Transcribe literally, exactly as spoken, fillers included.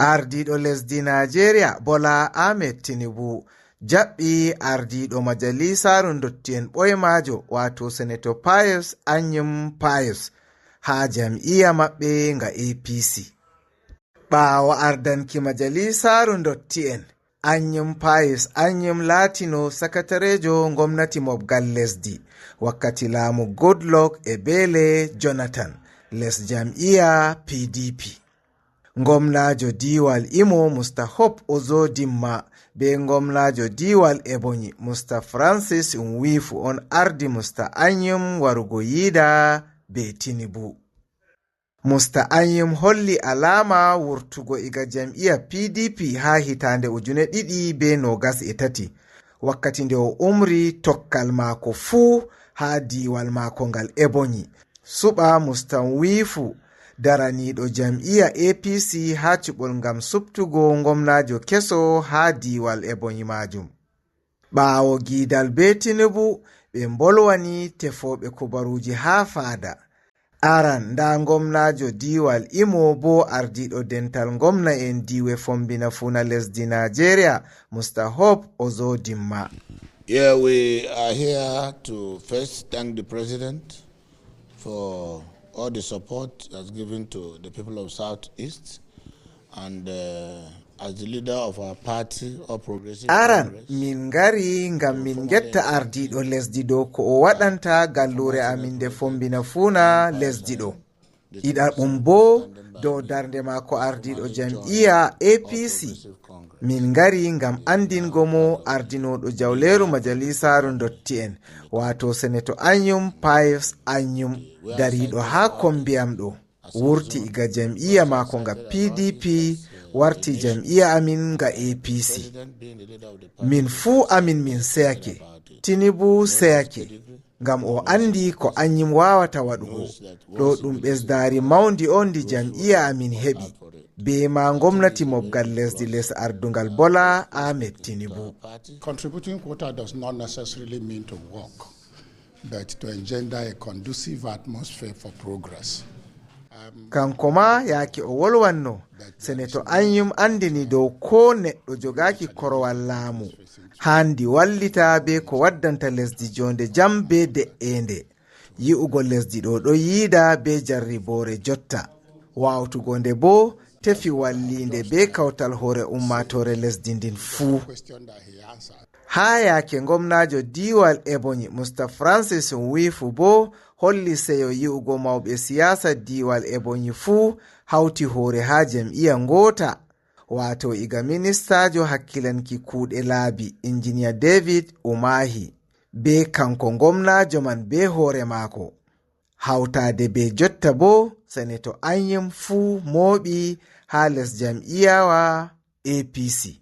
Ardiiɗo lesdi Naajeeriya Bola Ahmed Tinubu jaɓɓi ardiiɗo majalisaaru ndotti'en ɓoymaajo, waato Senator Pius Anyim Pius, haa jam'iya maɓɓe nga A P C. Ɓaawo ardanki majalisaaru ndotti'en, Anyim Pius Anyim laatino sakatareejo ngomnati mobgal lesdi wakkati laamu Goodluck Ebele Jonathan, les jam'iya P D P. Ngomnaajo diiwal Imo, Mister Hope Uzodinma, be ngomnaajo diiwal Ebonyi, Mister Francis Nwifu, on ardi Mister Anyim warugo yiida be Tinubu. Mister Anyim holli alaama wurtugo iga jam'iya P D P haa hitaande ujune ɗiɗi be noogas e tati, wakkati nde o umri tokkal maako fuu haa diiwal maako ngal Ebonyi, suɓa Mister Nwifu, daraniiɗo jam'iya A P C haa cuɓol ngam suɓtugo ngomnaajo keso haa diiwal Ebonyi maajum. Ɓaawo giidal be Tinubu, ɓe mbolwani tefooɓe kubaruuji haa faada. Aran, ndaa ngomnaajo diiwal Imo, bo ardiiɗo dental ngomna'en diiwe fombina fuu na lesdi Naajeeriya, Mister Hope Uzodinma. Yeah, we are here to first thank the president for all the support he has given to the people of Southeast, and uh, as the leader of our party, All Progressive Aran, Congress, min ngari ngam min ngetta ardiiɗo lesdi dow ko o waɗanta galluure amin nde fombina fuu na lesdi ɗo. Ɗiɗaɓum boo, dow darnde maako ardiiɗo jam'iya A P C. Min ngari ngam anndingo mo ardinooɗo jawleeru majalisaaru ndotti'en, waato Senator Anyim Pius Anyim, dariiɗo haa kombi am ɗo. Wurti iga jam'iya maako nga P D P, warti jam'iya amin nga A P C. Min fuu amin min seyake. Tinubu seyake, ngam o anndi ko Anyim waawata waɗugo. Ɗo ɗum ɓesdaari mawndi on ndi jam'iya amin heɓi, be ma ngomnati mobgal lesdi les ardungal Bola Ahmed Tinubu. Contributing quota does not necessarily mean to work, but to engender a conducive atmosphere for progress. Kanko ma, yaake o wolwanno, Senator Anyim anndini dow koo neɗɗo jogaaki korowal laamu, haandi wallita be ko waddanta lesdi joonde jam be de'eende. Yi'ugo lesdi ɗo ɗo yiida be jarriboore jotta. Waawtugo nde boo tefi walliinde be kawtal hoore ummaatoore lesdi ndin fuu. Haa yaake ngomnaajo diiwal Ebonyi, Mister Francis Nwifu boo holli seyo yi'ugo mawɓe siyaasa diiwal Ebonyi fuu hawti hoore haa jam'iya ngoota, waato iga ministaajo hakkilanki kuuɗe laabi, Injiniya David Umahi, be kanko ngomnaajo man be hoore maako. Hawtaade be jotta boo, Senator Anyim fuu mooɓi haa les jam'iyawa A P C.